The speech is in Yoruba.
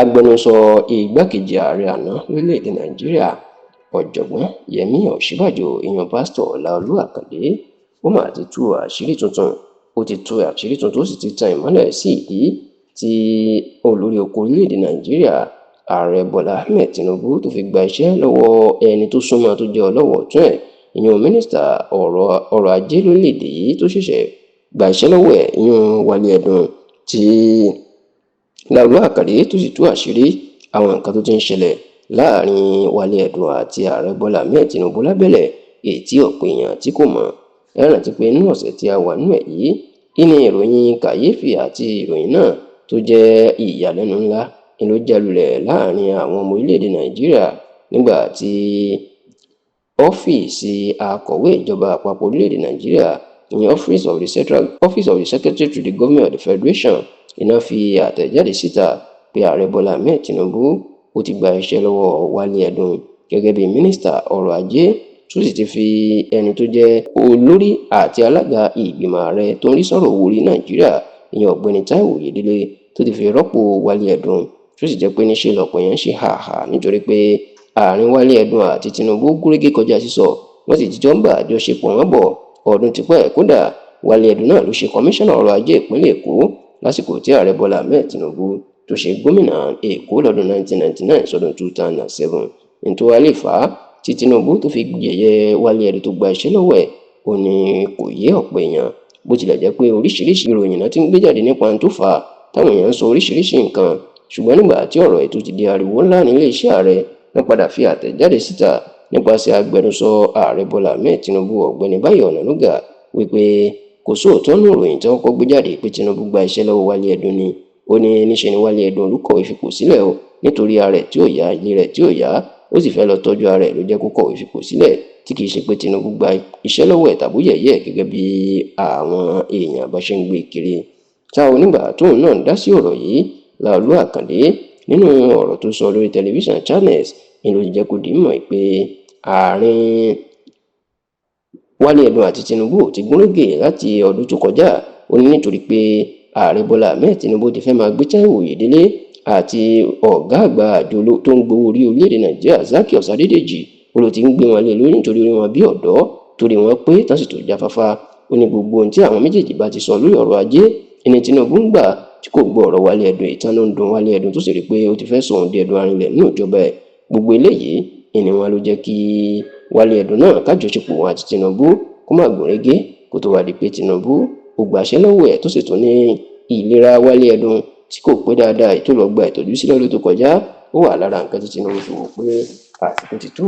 Agbẹnusọ igbákejì ààrẹ àná lórílẹ̀‐èdè Nàìjíríà, Ọ̀jọ̀gbọ́n Yẹmi Ọ̀ṣínbàjò, ìyẹn Pásítọ̀ Láolú Àkàndé, ó mà ti tú àṣírí tuntun. Ó ti tú àṣírí tuntun, ó sì ti tan ìmọ́lẹ̀ sí ìdí tí olórí oko orílẹ̀-èdè Nàìjíríà, Ààrẹ Bọ́lá Ahmed Tinubu, tó fi gba iṣẹ́ lọ́wọ́ ẹni tó súnmọ́, tó jẹ́ ọlọ́wọ́ ọ̀tún ẹ̀, ìyẹn mínísítà ọrọ̀ ajé lórílẹ̀-èdè yìí tó ṣẹ̀ṣẹ̀ gba iṣẹ́ lọ́wọ́ ẹ̀, ìyẹn Wálé Ẹdùn, tí Láolú Àkàndé tó sì tú àṣírí àwọn nǹkan tó ti ń ṣẹlẹ̀ láàrin Wálé Ẹdùn àti Ààrẹ Bọ́lá Ahmed Tinubu lábẹ́lẹ̀, èyí tí ọ̀pọ̀ èèyàn tí kò mọ̀. Ẹ rántí pé inú ọ̀sẹ̀ tí a wà nínú ẹ̀ yìí ìní ìròyìn kàyéfì àti ìròyìn náà tó jẹ́ ìyàlẹ́nu ńlá ni ló já lulẹ̀ láàrin àwọn ọmọ orílẹ̀-èdè Nàìjíríà, nígbà tí ọ́fíìsì akọ̀wé ìjọba àpapọ̀ orílẹ̀-èdè Nàìjíríà, ìyẹn Office of the Secretary to the Government of the Federation, iná fi àtẹ̀jáde síta pé Ààrẹ Bọ́lá Ahmed Tinubu ó ti gba iṣẹ́ lọ́wọ́ Wálé Ẹdùn gẹ́gẹ́ bí mínísítà ọrọ̀ ajé, tó sì ti fi ẹni tó jẹ́ olórí àti alága ìgbìmọ̀ ààrẹ tó ń rí sọ̀rọ̀ owó orí Nàìjíríà, ìyẹn Ọ̀gbẹ́ni Táíwò Oyèdélé, tó ti fi rọ́pò Wálé Ẹdùn, tó sì jẹ́ pé níṣe lọ̀pọ̀ èèyàn ṣe hàhà, nítorí pé àárín Wálé Ẹdùn àti Tinubu gúnrégé kọjá sísọ. Wọ́n sì ti jọ ń bá àjọṣepọ̀ wọn bọ̀ ọdún tipẹ́. Kódà, Wálé Ẹdùn náà ló ṣe kọmíṣánná ọrọ̀ ajé ìpínlẹ̀ Èkó lásìkò tí Ààrẹ Bọ́lá Ahmed Tinubu tó ṣe gómìnà Èkó lọ́dún 1999 sọ́dún 2007. Nítorí wàá lè fà á tí Tinubu tó fi yẹ̀yẹ́ Wálé Ẹdùn tó gba iṣẹ́ lọ́wọ́ ẹ̀, ó ní kò yé ọ̀pọ̀ èèyàn. Bó tilẹ̀ jẹ́ pé oríṣiríṣi ìròyìn náà ti ń gbé jáde nípa ohun tó fà á, táwọn èèyàn ń sọ oríṣiríṣi nǹkan, ṣùgbọ́n nígbà tí ọ̀rọ̀ ètò ti di ariwo ńlá nílé iṣẹ́ ààrẹ, wọ́n padà fi àtẹ̀jáde síta nípasẹ̀ agbẹnusọ Ààrẹ Bọ́lá Ahmed Tinubu, Ọ̀gbẹ́ni Báyọ̀ Ọ̀nànúgà, wípé kò sóòótọ́ nínú ìròyìn tí wọ́n kọ́ gbé jáde pé Tinubu gba iṣẹ́ lọ́wọ́ Wálé Ẹdùn ni. Ó ní níṣe ni Wálé Ẹdùn ló kọ̀wé fipò sílẹ̀ o, nítorí ara ẹ̀ tí ò yá, ilé rẹ̀ tí ò yá, ó sì fẹ́ lọ tọ́jú ara ẹ̀ ló jẹ́ kó kọ̀wé fipò sílẹ̀, tí kìí ṣe pé Tinubu gba iṣẹ́ lọ́wọ́ ẹ̀ tàbí yẹ̀yẹ́ ẹ̀ gẹ́gẹ́ bí àwọn èèyàn bá ṣe ń gbé kiri. Tá onígbà tóun náà ń dá sí ọ̀rọ̀ yìí, Láolú Àkàndé, nínú ọ̀rọ̀ tó sọ lórí tẹlifíṣàn Channels ni ló jẹ́ kó di mọ̀ pé àárín Wálé Ẹdùn àti Tinubu ò ti gúnrégé láti ọdún tó kọjá. Ó ní nítorí pé Ààrẹ Bọ́lá Ahmed Tinubu ti fẹ́ máa gbé Táíwò Oyèdélé àti ọ̀gá àgbà àjọ tó ń gbowó orí orílẹ̀-èdè Nàìjíríà, Zaccheaus Adédèjì, ó ló ti ń gbé wọn lé lórí, nítorí rí wọn bí ọ̀dọ́ torí wọn pé tán sì tó jáfáfá. Ó ní gbogbo ohun tí àwọn méjèèjì bá ti sọ lórí ọ̀rọ̀ ajé ẹni Tinubu ń gbà, tí kò gbọ́ ọ̀rọ̀ Wálé Ẹdùn. Ìtàn ló ń dun Wálé Ẹdùn, tó sì rí i pé ó ti fẹ́ sọ òun di ẹdun arinlẹ̀ nínú ìjọba ẹ̀. Gbogbo eléyìí ìní wọn ló jẹ́ kí Wálé Ẹdùn náà kájọṣepọ̀ wọn àti Tinubu kó má gúnrégé, kó tó wá di pé Tinubu ó gbàṣẹ́ lọ́wọ́ ẹ̀, tó sì tún ní ìlera Wálé Ẹdùn tí kò pé dáadáa, ètò lọ gba ìtọ́jú sílẹ̀ lọ́dún tó kọjá, ó wà lára nǹkan tí Tinubu fi wò pé àsìkò ti tó.